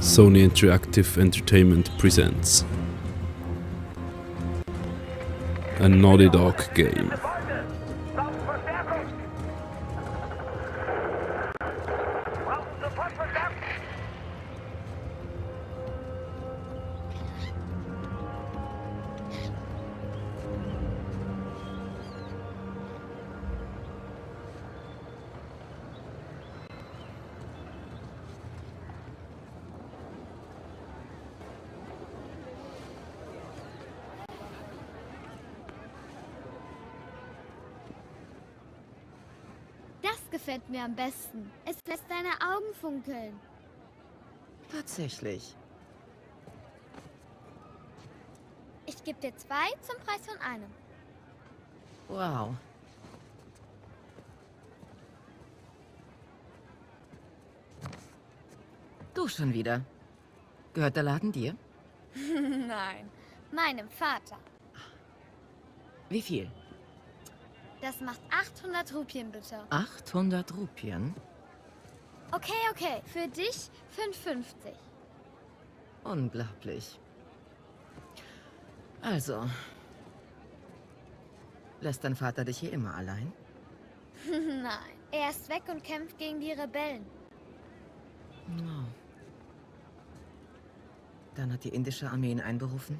Sony Interactive Entertainment presents a Naughty Dog game. Das gefällt mir am besten. Es lässt deine Augen funkeln. Tatsächlich. Ich gebe dir 2 zum Preis von einem. Wow. Du schon wieder. Gehört der Laden dir? Nein, meinem Vater. Wie viel? Das macht 800 Rupien, bitte. 800 Rupien? Okay. Für dich 5,50. Unglaublich. Also. Lässt dein Vater dich hier immer allein? Nein, er ist weg und kämpft gegen die Rebellen. Oh. Dann hat die indische Armee ihn einberufen?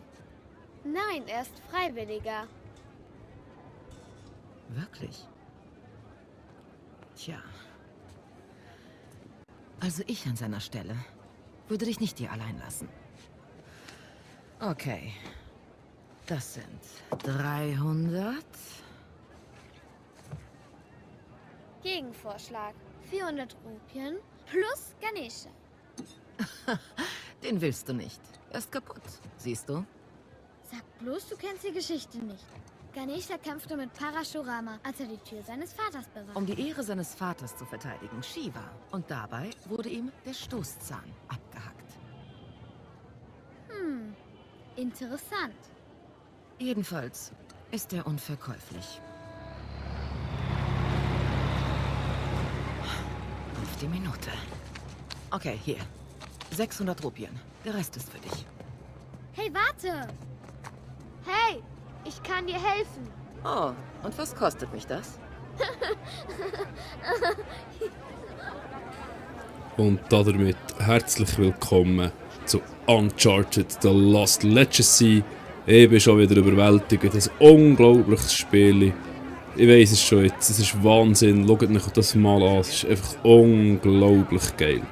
Nein, er ist Freiwilliger. Wirklich? Tja. Also ich an seiner Stelle würde dich nicht hier allein lassen. Okay. Das sind 300. Gegenvorschlag. 400 Rupien plus Ganesha. Den willst du nicht. Er ist kaputt. Siehst du? Sag bloß, du kennst die Geschichte nicht. Ganesha kämpfte mit Parashurama, als er die Tür seines Vaters bewachte. Um die Ehre seines Vaters zu verteidigen, Shiva. Und dabei wurde ihm der Stoßzahn abgehackt. Interessant. Jedenfalls ist er unverkäuflich. Auf die Minute. Okay, hier. 600 Rupien. Der Rest ist für dich. Hey, warte! Hey, ich kann dir helfen. Oh, und was kostet mich das? Und damit herzlich willkommen zu Uncharted The Lost Legacy. Ich bin schon wieder überwältigt. Das ist ein unglaubliches Spiel. Ich weiss es schon jetzt. Es ist Wahnsinn. Schaut euch das mal an. Es ist einfach unglaublich geil.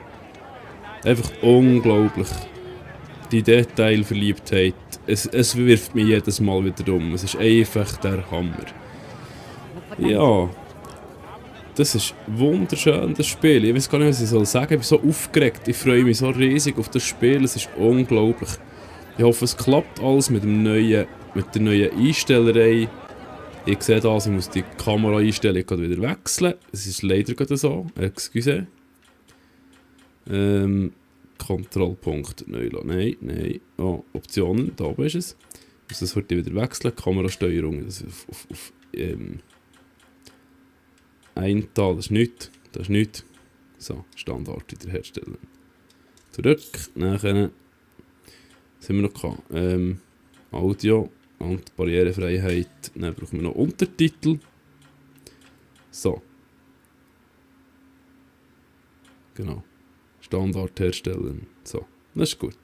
Einfach unglaublich. Die Detailverliebtheit. Es wirft mich jedes Mal wieder um. Es ist einfach der Hammer. Ja. Das ist wunderschön, das Spiel. Ich weiß gar nicht, was ich sagen soll. Ich bin so aufgeregt. Ich freue mich so riesig auf das Spiel. Es ist unglaublich. Ich hoffe, es klappt alles mit der neuen Einstellerei. Ich sehe das, ich muss die Kameraeinstellung gerade wieder wechseln. Es ist leider gerade so. Excuse. Kontrollpunkt neu lassen. Nein. Oh, Optionen, da oben ist es. Ich muss das heute wieder wechseln. Kamerasteuerung. Das ist auf Eintal, das ist nichts. So, Standard wiederherstellen. Zurück, nachher sind wir noch gehabt. Audio und Barrierefreiheit. Dann brauchen wir noch Untertitel. So. Genau. Standard herstellen. So, das ist gut.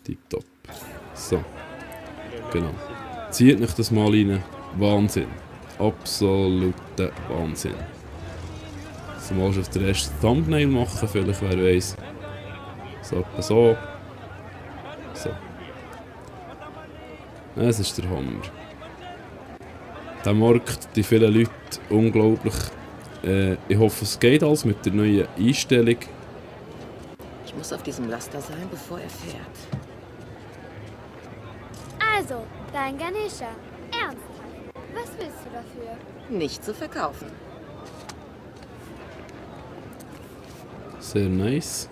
Tipptopp. So. Genau. Zieht euch das mal rein. Wahnsinn. Absoluter Wahnsinn. So mal auf den ersten Thumbnail machen, vielleicht, wer weiß. So, etwa so. So. Es ist der Hammer. Der Markt, die vielen Leute, unglaublich. Ich hoffe, es geht alles mit der neuen Einstellung. Ich muss auf diesem Laster sein, bevor er fährt. Also, dein Ganesha. Ernsthaft. Was willst du dafür? Nicht zu verkaufen. Sehr nice.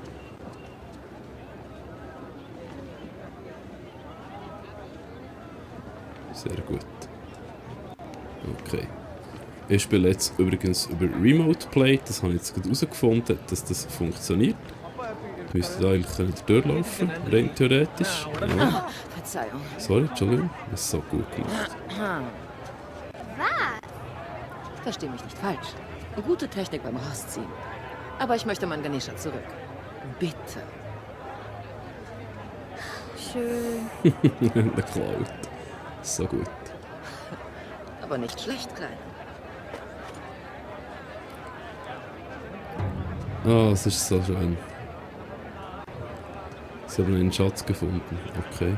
Sehr gut. Okay. Ich spiele jetzt übrigens über Remote Play. Das habe ich jetzt gerade herausgefunden, dass das funktioniert. Müsste da eigentlich durchlaufen, rein theoretisch. Ja. Verzeihung. Sorry, Entschuldigung. Das ist so gut gemacht. Was? Versteh mich nicht falsch. Gute Technik beim Rausziehen. Aber ich möchte meinen Ganesha zurück. Bitte. Schön. Der Cloud. So gut. Aber nicht schlecht, Kleiner. Ah, es ist so schön. Sie haben einen Schatz gefunden. Okay.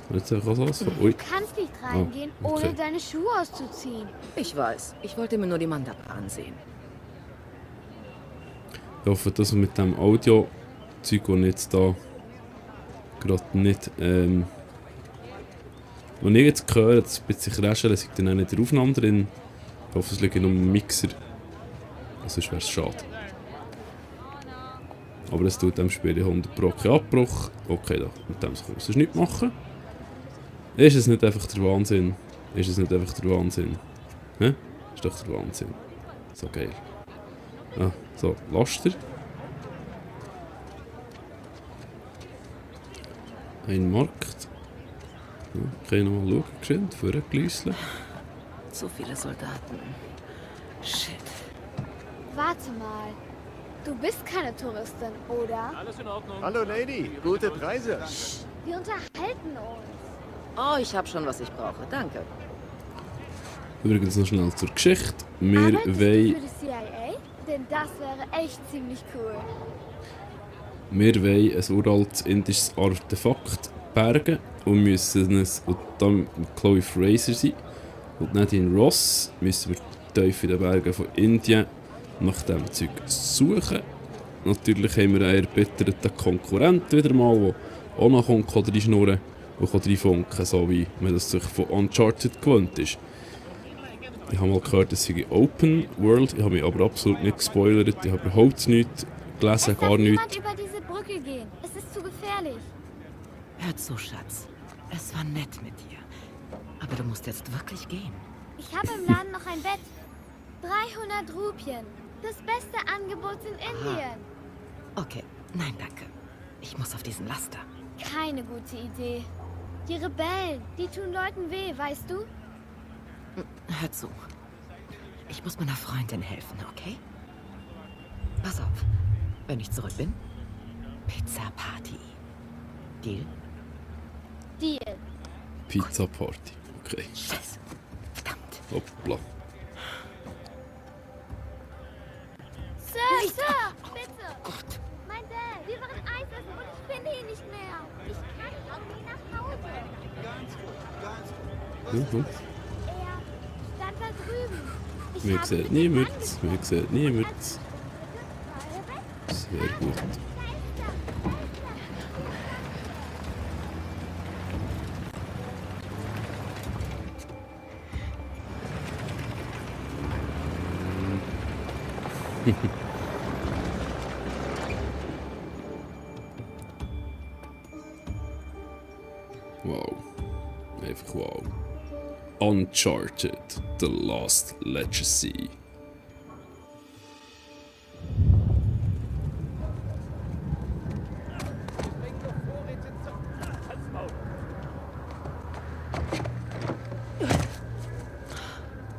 Jetzt auch was? Ui. Du kannst nicht reingehen, okay. ohne deine Schuhe auszuziehen. Ich weiß. Ich wollte mir nur die Mandapa ansehen. Ich hoffe, dass wir mit dem Audio-Zeug, das jetzt da gerade nicht. Wenn ich jetzt höre, dass ein bisschen rascheln, ist dann auch nicht der Aufnahme drin. Ich hoffe, es liegt nur im Mixer. Sonst wäre es schade. Aber es tut dem Spiel 100 Pro keinen Abbruch. Okay, da. Mit dem kann man sonst nichts machen. Ist es nicht einfach der Wahnsinn? Ist es nicht einfach der Wahnsinn? Hä? Ist doch der Wahnsinn. So geil. Ah, so, Laster. Ein Markt. Ja, kann ich nochmal schauen, geschwind, vorgelüsseln. Zu viele Soldaten. Shit. Warte mal. Du bist keine Touristin, oder? Hallo Lady, gute Preise. Wir unterhalten uns. Oh, ich habe schon, was ich brauche. Danke. Übrigens noch schnell zur Geschichte. Wir Arbeitest du wollen... für die CIA? Denn das wäre echt ziemlich cool. Wir wollen ein uraltes indisches Artefakt bergen und müssen es, und dann mit Chloe Fraser sein und Nadine Ross, müssen wir tief in den Bergen von Indien nach diesem Zeug suchen. Natürlich haben wir einen erbitterten Konkurrenten wieder mal, der auch noch reinschnurren und reinfunken, so wie man das sich von Uncharted gewohnt ist. Ich habe mal gehört, es sei Open World, ich habe mich aber absolut nicht gespoilert, ich habe überhaupt nichts gelesen, Es gar darf nichts. niemand über diese Brücke gehen. Es ist zu gefährlich. Hör zu, Schatz. Es war nett mit dir. Aber du musst jetzt wirklich gehen. Ich habe im Laden noch ein Bett. 300 Rupien. Das beste Angebot in Indien. Okay. Nein, danke. Ich muss auf diesen Laster. Keine gute Idee. Die Rebellen, die tun Leuten weh, weißt du? Hör zu. Ich muss meiner Freundin helfen, okay? Pass auf. Wenn ich zurück bin, Pizza Party. Deal? Deal. Pizza Party, okay. Scheiße. Verdammt. Hoppla. Sir, bitte. Gott. Mein Dad, wir waren Eis essen und ich finde ihn nicht mehr. Ich kann irgendwie nach Hause. Mhm. Er stand da drüben. Ich Wir habe sehen mit niemand, ihm wir sehen niemand. War er weg? Sehr gut. Da ist er. Wow. Einfach wow. Uncharted, The Lost Legacy.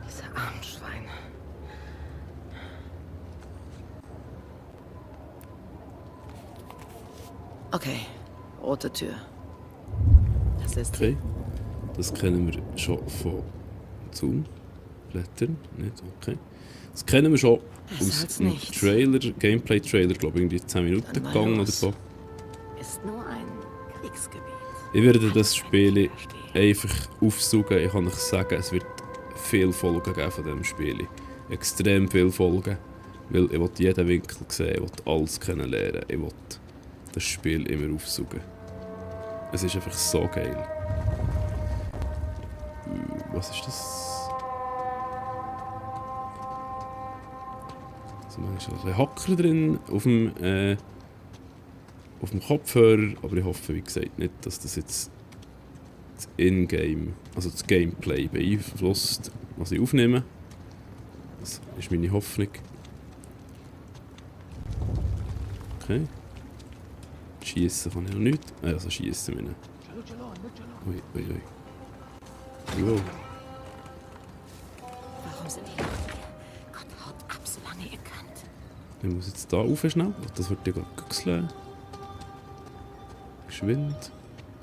Diese armen Schweine. Okay. Rote Tür. Das ist Okay. Das kennen wir schon von Zoom. Blättern, nicht? Okay. Das kennen wir schon Das aus heißt dem nichts. Trailer, Gameplay-Trailer, glaube ich, irgendwie 10 Minuten Dann mal gegangen oder los. so. Ist nur ein Kriegsgebiet. Ich werde das Spiel einfach aufsaugen. Ich kann euch sagen, es wird viele Folgen geben von diesem Spiel. Extrem viele Folgen. Weil ich will jeden Winkel sehen, ich will alles kennenlernen. Ich will das Spiel immer aufsaugen. Es ist einfach so geil. Was ist das? Also man ist ein bisschen Hacker drin auf dem Kopfhörer, aber ich hoffe, wie gesagt, nicht, dass das jetzt das Ingame, also das Gameplay beeinflusst, was ich aufnehme. Das ist meine Hoffnung. Okay. Schiessen kann ich noch nicht. Also schiessen wir nicht. Ui, ui, ui. Wow. Warum sind die noch hier? Gott, haut ab, solange ihr könnt. Ich muss jetzt da rauf schnell. Das wird ja gerade güchseln. Geschwind.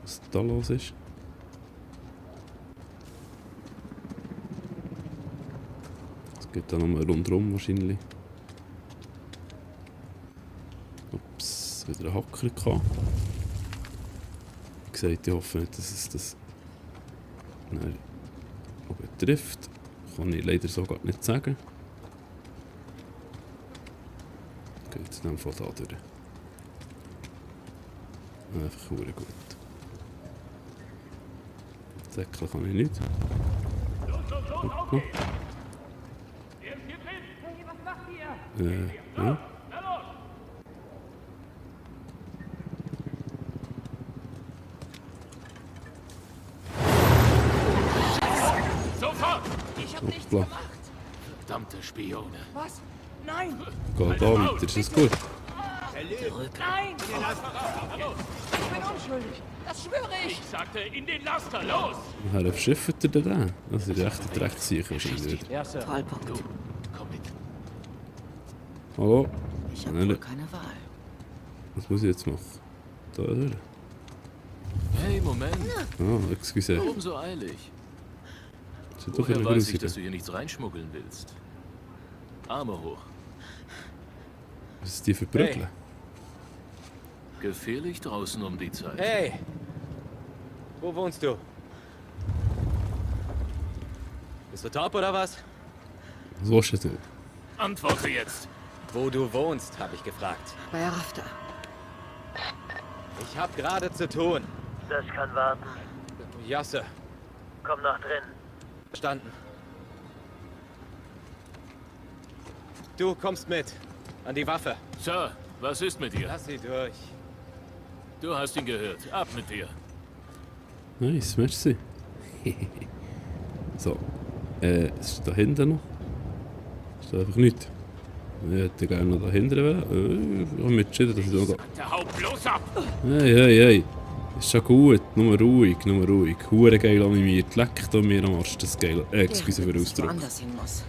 Was da los ist. Es geht da nochmal rundherum wahrscheinlich. Ups, wieder ein Hacker gehabt. Wie gesagt, ich hoffe nicht, dass es das trifft. Kann ich leider so gar nicht sagen. Geht es dann von da durch. Einfach sehr gut. Säckle kann ich nicht. Ja. Hoppla. Verdammte Spione. Was? Nein! Geht da weiter, ist das gut? Nein! Ich bin unschuldig. Das schwöre ich. Ich sagte, in den Laster, los! Woher verschifft er denn den? Das ist echt ein Drecksiecher wahrscheinlich. Ja, Sir. Vollpunkt. Komm mit. Hallo? Ich habe Nein, wohl keine Wahl. Was muss ich jetzt machen? Da durch. Hey, Moment. Ah, excuse. Warum so eilig? Sieht doch Woher ein weiß ich, bisschen dass du hier nichts reinschmuggeln willst? Arme hoch. Was ist die für Brüggle? Gefährlich draußen um die Zeit. Hey! Wo wohnst du? Bist du top oder was? Was willst du? Antworte jetzt! Wo du wohnst, habe ich gefragt. Bei Rafta. Ich habe gerade zu tun. Das kann warten. Ja, Sir. Komm nach drin. Verstanden. Du kommst mit. An die Waffe. Sir, was ist mit dir? Lass sie durch. Du hast ihn gehört. Ab mit dir. Nice, merci. So. Ist da hinten noch? Ist da einfach nichts? Ich hätte gerne noch da hinten wollen. Ich habe mir entschieden, dass ich da... Der Hau bloß ab! Hey, hey, hey. Ist schon gut. Nur ruhig, nur ruhig. Hure geil animiert. Leckt da mir am Arsch das geil. Excuse für den Ausdruck. Woanders hin muss.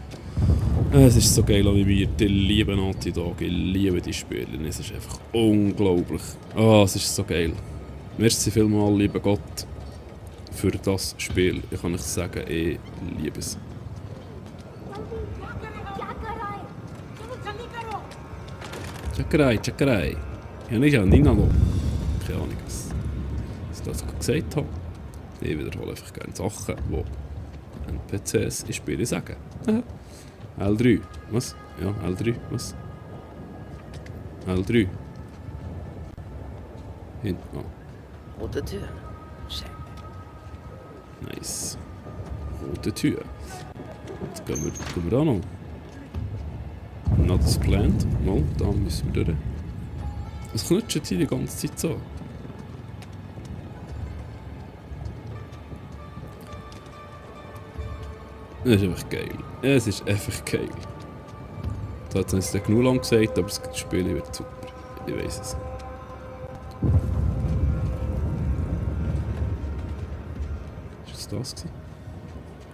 Es ist so geil animiert. Ich liebe Naughty Dog. Ich liebe die Spiele. Es ist einfach unglaublich. Ah, es ist so geil. Merci vielmals, lieber Gott, für das Spiel. Ich kann nicht sagen, ich liebe es. Chakarai. Ja, nicht an Ninalo. Keine Ahnung, was ich das gesagt habe. Ich wiederhole einfach gerne Sachen, die NPCs in Spielen sagen. L3. Was? Ja, L3. Was? L3. Hinten. Oh, Rote Tür. Check. nice. Rote Tür. Jetzt gehen wir da noch. Not as planned. Mal, da müssen wir durch. Es knutscht hier die ganze Zeit so. Es ist einfach geil. Es ist einfach geil. Da hat es nicht genug lang gesagt, aber das Spiel wird super. Ich weiß es. Ist es das gewesen?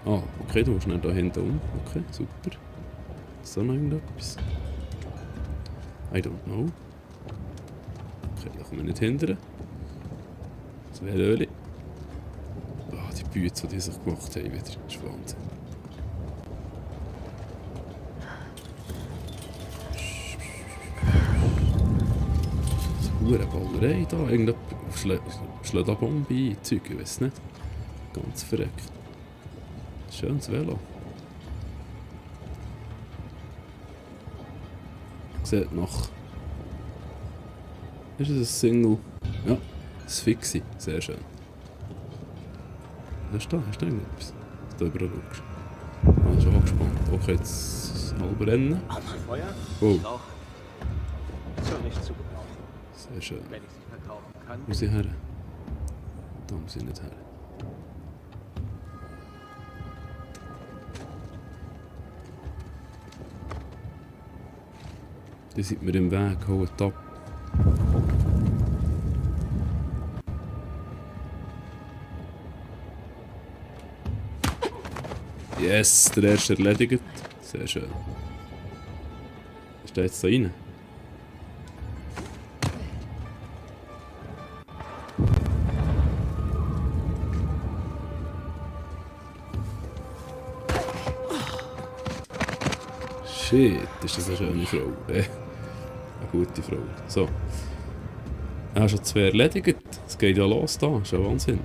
Ah, okay, du musst nicht da hinten um. Okay, super. Ist da noch irgendetwas? I don't know. Okay, da kommen wir nicht hindern. Das wäre Öli. Ah, die Büte, die sich gemacht haben, wieder. Das ist Wahnsinn. Ballerei da, irgendjemand schlägt eine Bombe ein, Zeug, ich weiß nicht. Ganz verreckt. Schönes Velo. Sieht nach... Ist es ein Single? Ja, das Fixie, sehr schön. Hast du irgendetwas? Da überall schaust. Ah, ich bin schon gespannt. Okay, jetzt halb rennen. Feuer? Oh, Rauch. Soll nicht zu gebrauchen. sehr schön. Wenn ich sie verkaufen kann. Muss ich her? Da muss ich nicht her. Die sind mir im Weg, holt ab. Yes, der erste erledigt. Sehr schön. Ist der jetzt da rein? Shit, ist das eine schöne Frau. Eine gute Frau. So. Schon 2 erledigt. Es geht ja los da. Ist ja Wahnsinn.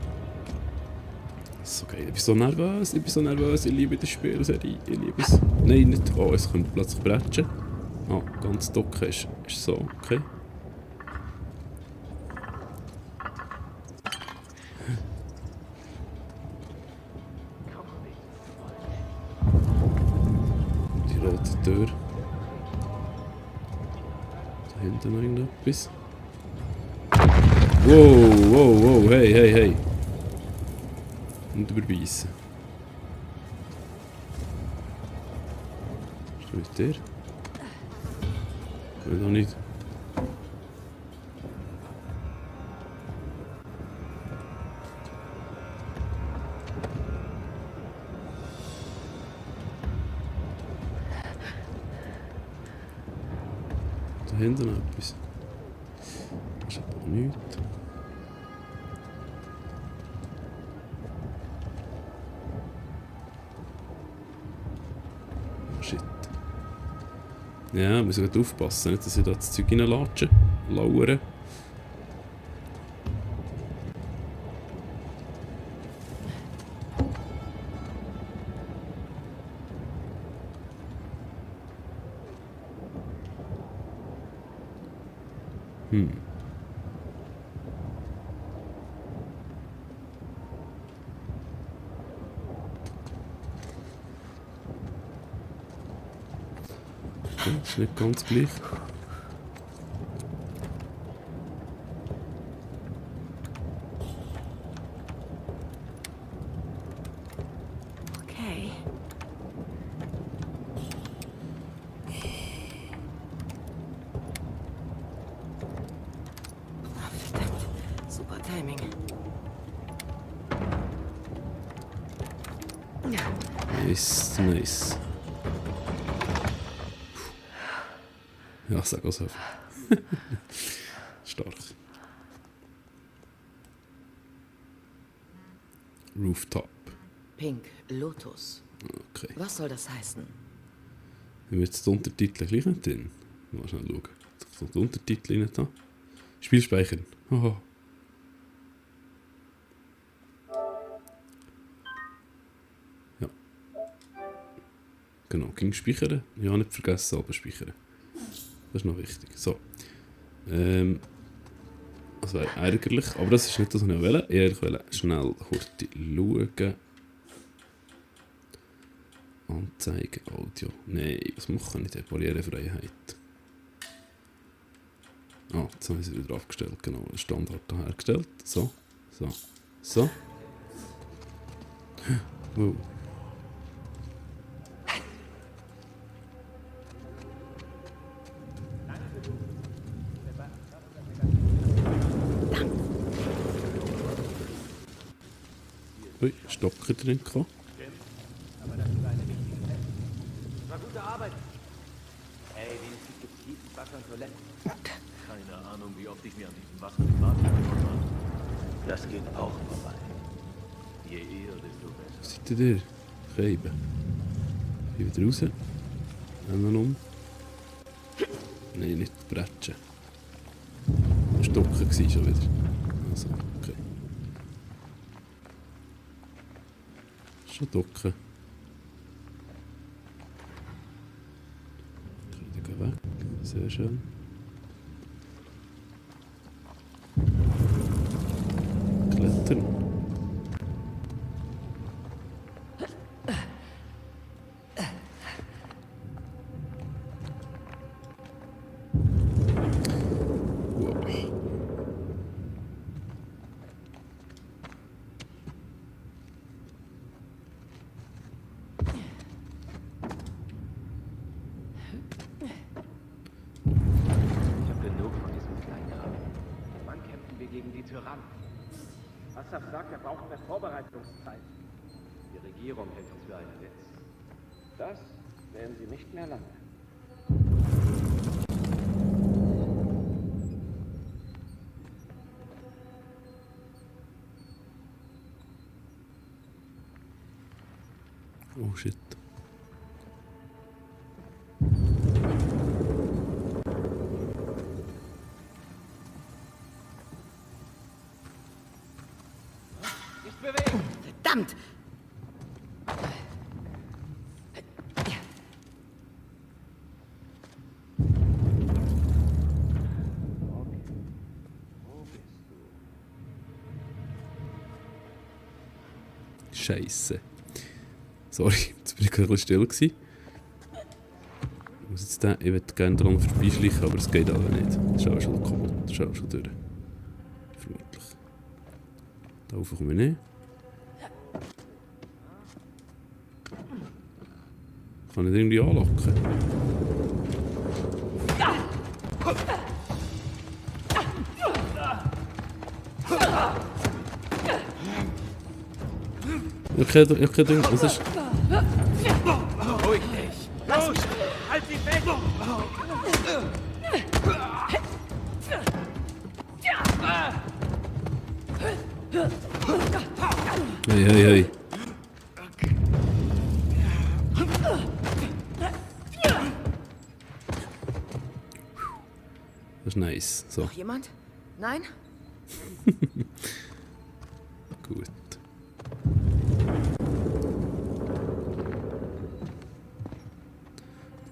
So geil. Ich bin so nervös. Ich liebe das Spielserie. Ich liebe es. Nein, nicht. Oh, es könnte plötzlich bretschen. Ah, ganz dunkel ist so. Okay. Die rote Tür. Da hinten noch irgendetwas. Wow, hey. Nicht überbeissen. Was ist da mit dir? Ich will doch nicht. Da hinten noch etwas. Das ist aber auch nichts. Shit. Ja, muss ich aufpassen, nicht, dass ich da das Zeug reinlatsche. Lauern. Okay, ist nicht ganz gleich. Okay. Ah, verdammt. Super Timing. Nice. Ja, sag was auf. Stark. Rooftop. Pink Lotus. Okay. Was soll das heißen? Haben wir jetzt die Untertitel gleich nicht drin? Mal schnell schauen. So die Untertitel rein da. Spielspeichern. Haha. Ja. Genau, ging speichern. Ja, nicht vergessen, aber speichern. Das ist noch wichtig. So. Das wäre ärgerlich, aber das ist nicht das, was ich wollte. Ich wollte schnell Horti schauen. Anzeigen, Audio. Nein, was mache ich nicht? Barrierefreiheit. Ah, jetzt habe ich sie wieder abgestellt. Genau, den Standard da hergestellt. So. Wow. Ui, Stocker drin gehabt. War gute Arbeit. Ey, wenigstens gibt's fließend Wasser und Toiletten. Keine Ahnung, wie oft ich mir an diesem Wasser im Bad gekommen habe. Das geht auch vorbei. Je eher, desto besser. Was seid ihr? Scheiben. Hier wieder raus. Einmal um. Nein, nicht bretschen. Stocken war schon wieder. Also, okay. Schon docken. Die gehen weg. Sehr schön. Klettern. Wow. Asaf sagt, er braucht mehr Vorbereitungszeit. Die Regierung hält uns für einen Witz. Das werden sie nicht mehr lange. Oh shit. Nicht bewegen! Verdammt! Scheiße. Sorry, jetzt bin ich gerade ein bisschen still gewesen. Ich muss jetzt ich würde gerne daran vorbeischleichen, aber es geht aber nicht. Das ist auch schon kaputt. Das ist auch schon durch. Vermutlich. Da rauf komme ich nicht. Kann ich irgendwie anlocken? Ich kann denken, was ist... Ruhig dich! Los! Halt sie weg! Hey, hey, hey. Das ist nice. So, Noch jemand? Nein? gut.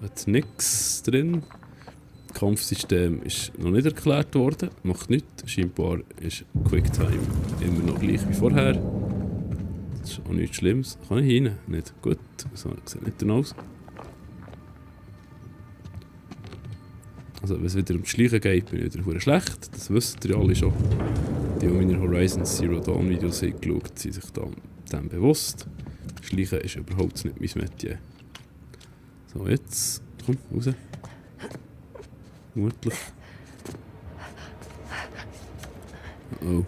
Jetzt nichts drin. Das Kampfsystem ist noch nicht erklärt worden. Macht nichts. Scheinbar ist Quicktime immer noch gleich wie vorher. Das ist auch nichts Schlimmes. Kann ich rein? Nicht. Gut. So, sieht nicht danach aus. Also, wenn es wieder um die Schleichen geht, bin ich wieder verdammt schlecht. Das wisst ihr alle schon. Die, die meine Horizon Zero Dawn Videos haben geschaut, sind sich dem bewusst. Schleichen ist überhaupt nicht mein Metier. So, jetzt. Komm, raus. Vermutlich. Oh.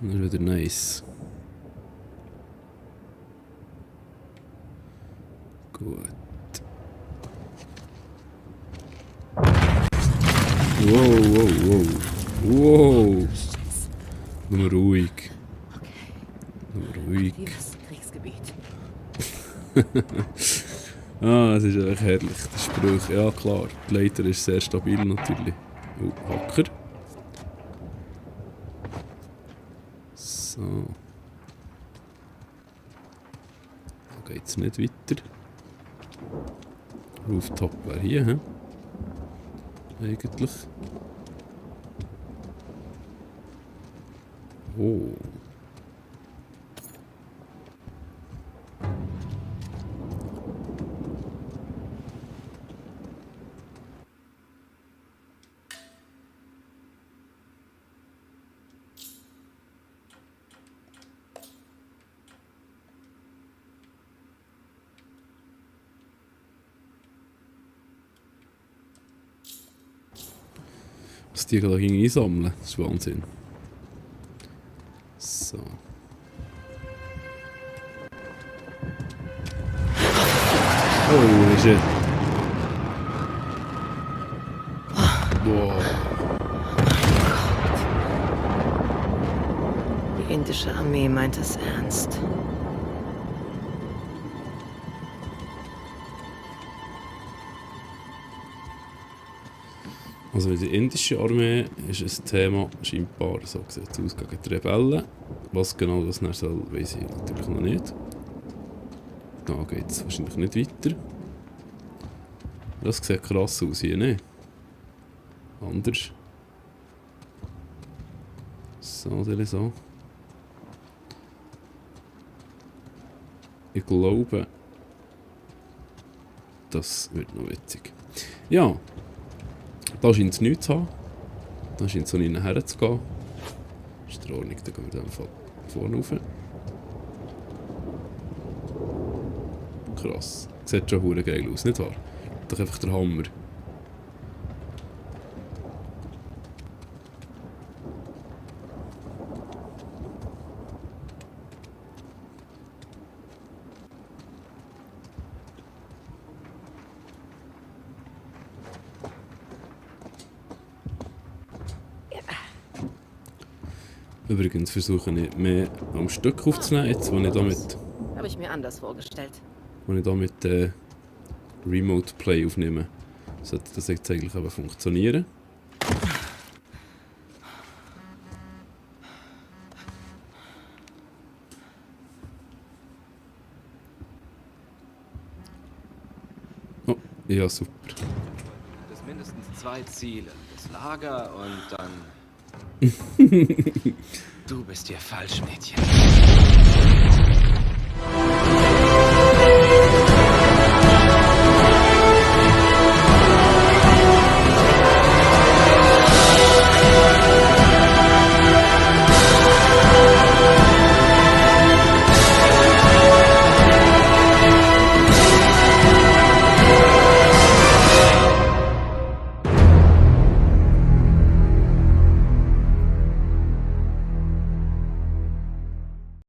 Das ist wieder nice. Gut. Wow, wow, wow. Wow. Nur ruhig. Nur ruhig. Dieses Kriegsgebiet. Ah, es ist echt herrlich, die Sprüche. Ja klar, die Leiter ist sehr stabil natürlich. Oh, Hacker. So. Da geht's nicht weiter. Rooftop wäre hier, hä? Eigentlich. Oh. Was die da einsammeln, das ist Wahnsinn. So. Oh shit. Boah. Die indische Armee meint es ernst. Also die indische Armee ist ein Thema scheinbar, so sieht es aus, gegen die Rebellen. Was genau das dann soll, weiss ich natürlich noch nicht. Da geht es wahrscheinlich nicht weiter. Das sieht krass aus hier, ne? Anders. So, so. Ich glaube, das wird noch witzig. Ja. Da scheint es nichts zu haben. Da scheint es so nicht nachher zu gehen. Das ist in Ordnung, dann gehen wir dann vorne rauf. Krass. Sieht schon verdammt geil aus, nicht wahr? Doch einfach der Hammer. Übrigens versuche ich mehr am Stück aufzunehmen, jetzt, wo ich damit, Habe ich mir anders vorgestellt. Remote Play aufnehme. Sollte das jetzt eigentlich aber funktionieren. Oh, ja super. Das mindestens 2 Ziele. Das Lager und dann... Du bist hier falsch, Mädchen.